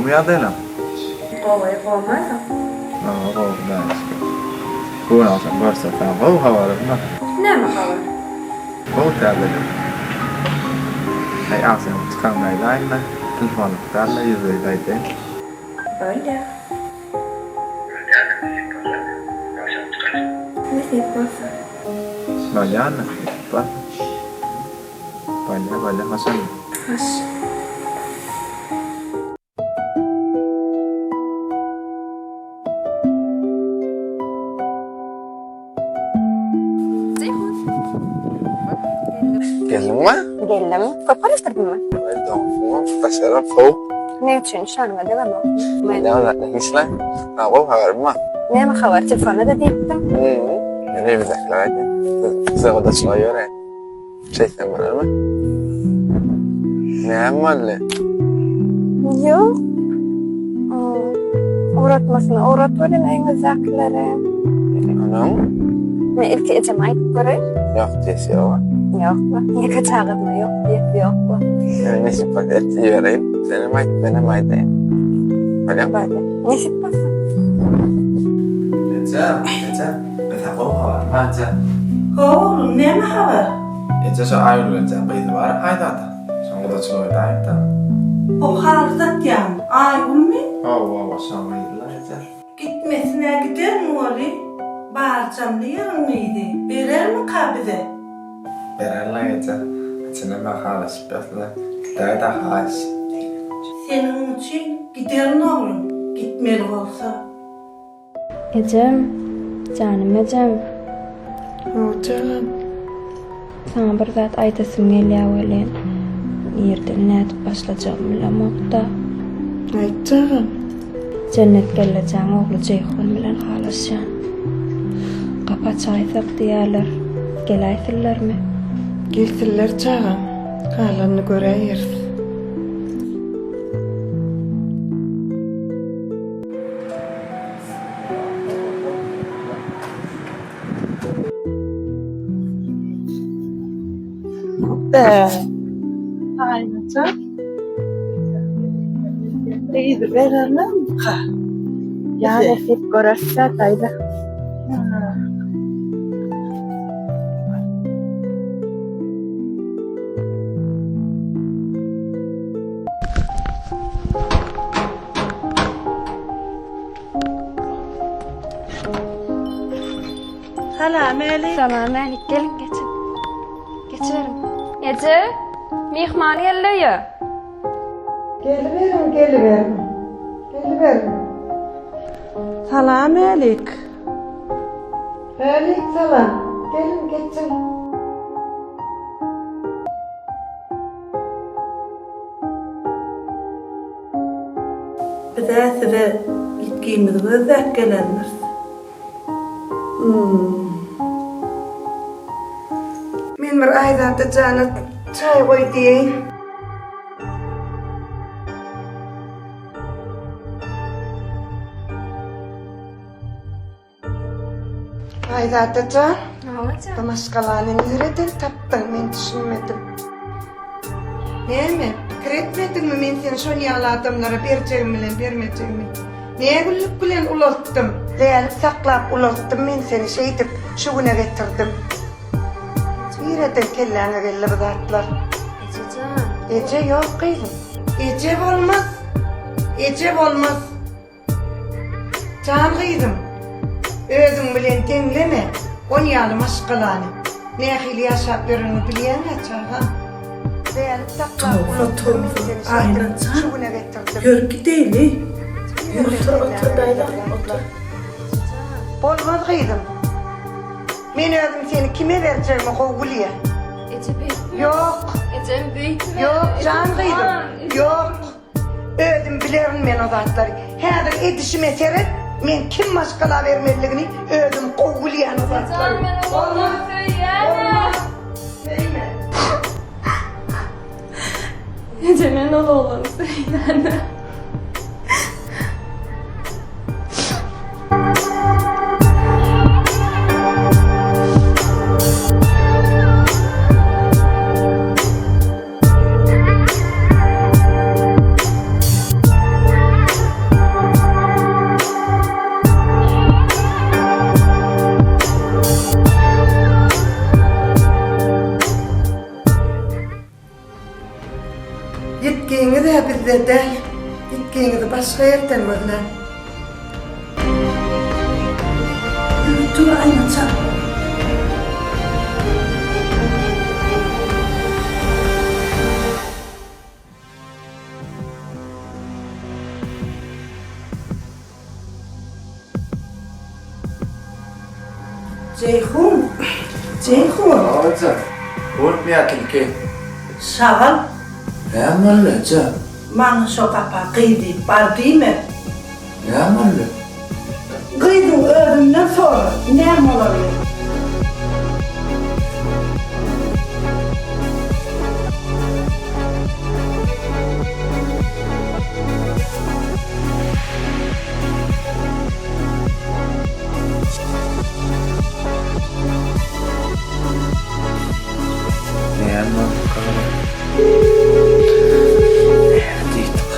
Gowumy ýagdaýlaň? Gowy, gowumy? Hawa, gowy, Hudaýa şükür. Bu gün agşam görüşsek saňa gowy habarym bar. Näme habar? Gowy täzelik. Häý, agşam çykaňda aýdaýyn-da, telefonlyk däl-de, ýüzbe-ýüz aýdaýyn. Bolýa. Nesip bolsa. Bolýa onda, nesip bolsa. Bolýa, bolýa, hoş onda. Hoş. Geldiňmi? Geldim. Köp garaşdyrdyňmy? Daşaram sowuk. Ne üçin? Şanyňa degemok. Näme hiç-le. Ha, gowy habarym bar. Näme habar? Telefonda-da diýipdiň. Ýöne öýümizdäkiler aýdýar. Size gudaçylyga ýöräýin. Şeýtsem bolarmy? Näme boldy? Ýok. Ugratmasyny ugrat welin öýüňizdäkilere. Onuň? Men ilki ejeme aýdyp göreýin. Ýok diýesi ýok-a. Ýok-la. Ýeke çagasyna ýok diýesi ýok-la. Ýöne nesip bolsa ertir ibereýin. Senem aýt, menem aýdaýyn. Bolýamy? Bolýar. Nesip bolsa. Eje, eje. Bize gowy habar bar eje. Hawa oglum, näme habar? Eje şo Aýgül geljeň gyzy bar Aýzada. Şoň gudaçylyk edäýik-dä. O haly satýan Aýgülmi? Hawa, hawa, şoň gyzy-la eje. Gitmesine gidermi weli, barjamly ýeriň gyzy, berermika bize? Bererler eje. Haçanam-a halaşyp ýatsalar, gidäý-dä haýyş. Seniň üçin giderin oglum, gitmeli bolsa. Ejem, janym ejem. Hawa jagam. Saňa bir zat aýdasym gelýär welin, nirden nädip başlajagymy bilemok-da. Aýt jagam. Jennet gellejaň ogly Jeýhun bilen halaşýan. Gapy açaýsak diýýärler. Geläýsinlermi? Gelsinler çagam. Galanyny göräýeris. Aýnajan. Yzy bererlermika? Ýa nesip göreris-dä daýza. Salam älik. Salam älik. Geliň geçin. Geçiberiň. Eje, myhman geldi öýe. Geliberiň, geliberiň. Geliberiň. Salam älik. Älik salam. Geliň geçiň. Biz-ä size ýitgimizi gözläp gelendiris. Men bir Aýzada jana çaý goý diýeýin. Aýzada jan, bu maşgalany nireden tapdyň, men düşünmedim. Näme, pikir etmediňmi men seni şon ýaly adamlara berjegim bilen bermejegimi? Nägüllük bilen ulaltdym. Lälik saklap ulaltdym men seni şeýdip şu güne getirdim. Nireden kelläňe geldi bu zatlar? Eje jan. Eje ýok gyzym. Eje bolmaz. Eje bolmaz. Jan gyzym, özüň bilen deňleme on ýaly maşgalany. Nähili ýaşap ýöreniňi bilýäň-ä, çagam. Lälik saklap Toba, ulaltdym men toba, seni şeýdip Aýna jan. şu güne getirdim. Ýör gideýli. Nireden Otur, otur kelläňe daýza, geldi bu otur. zatlar? Bolmaz gyzym. Men özüm seni kime berjegimi gowy bilýän. Eje beýtme. Ýok. Ejem beýtme. Ýok, jan gyzym. Ýok. Özüm bilerin men o zatlary. Häzir edişime seret, men kim maşgala bermelidigini özüm gowy bilýän o zatlary. Ejejan men o oglany söýýän-ä. Söýme. Eje men ol oglany söýýän-ä. Ýitgiňiz-ä bizde däl. Ýitgiňizi başga ýerden gözläň. Ýürek dur aýnaça. Jeýhun! Jeýhun! Hoja, urmaýar tilki. Şagal! Näme boldy, eje? Maňa şo gapa gyz diýip bar diýme. Näme boldy? Gyzyň özünden sora, näme bolanyny. Näme boldy gyzym? Näme diýdi gyzym?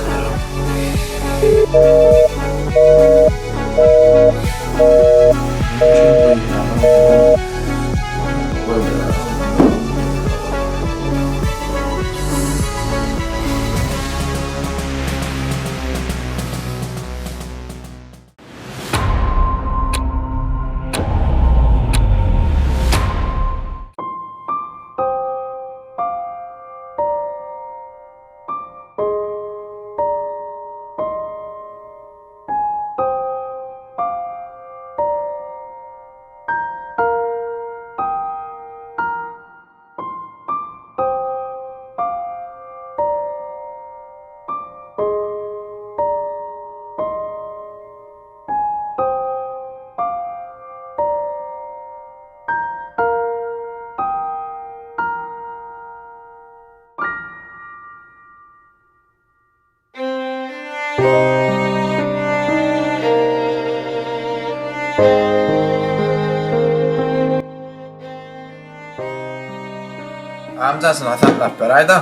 Amcasyny hasaplap beräýdä.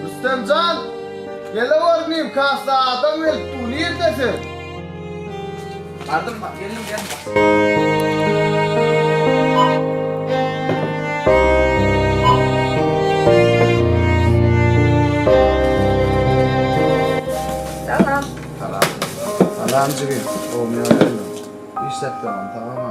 Rüstemjan! Gelewor inim, kassa adam gelip dur, nirde sen? Bardym, geldim, geldim. Salam. Salam. Salam jigim. Gowmy ýagdaýlaň? Iş zatlaryňam tamam-a?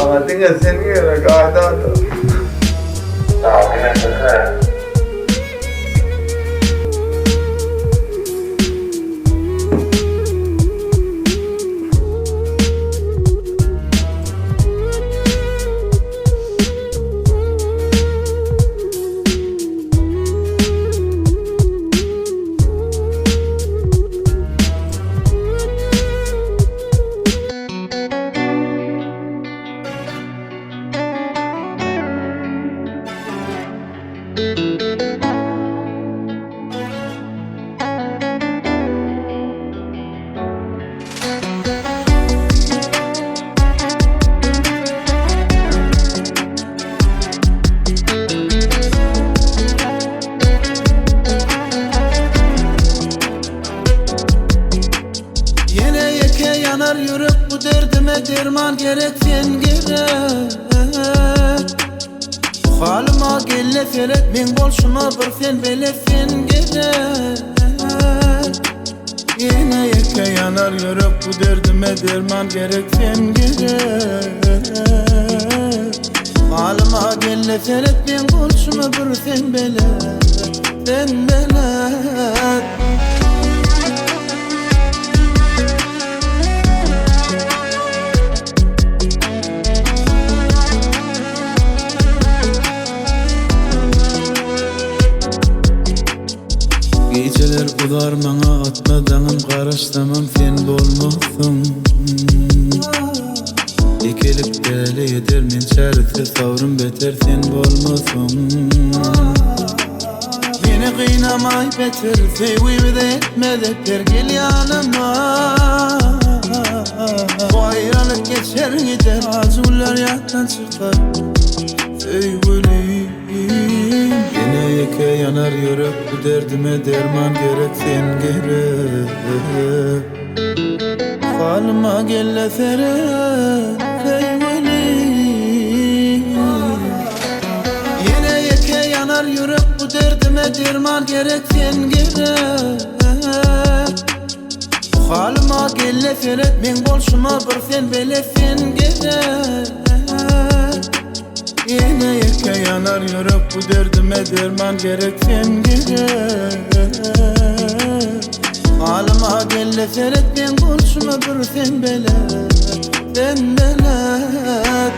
Maňa diňe sen gerek Aýzada. Ýene ýeke ýanar ýürek bu derdime derman gerek sen gerek Bu halyma gelle seret meň bolşuma bir sen belet sen gerek Ýene ýeke ýanar ýürek bu derdime derman gerek sen gerek Halyma gelle seret meň bolşuma bir sen belet sen belet. Gijeler uzar maňa atma daňym garaşsamam sen bolmasaň Ýekelik däli eder men çäresiz sabrym beter sen bolmasaň Meni gynamaý beter söýgimize etme zeper gel ýanyma Bu aýralyk geçer gider ajy günler ýatdan çykar söýgülim Ýene ýeke ýanar ýürek bu derdime derman gerek sen gerek Halyma gelle seret söýgülim Ýene ýeke ýanar ýürek bu derdime derman gerek sen gerek Bu halyma gelle seret meň bolşuma bir sen belet sen gerek Ýene ýeke ýanar ýürek bu derdime derman gerek sen gerek Halyma gelle seret meň bolşuma bir sen belet sen belet.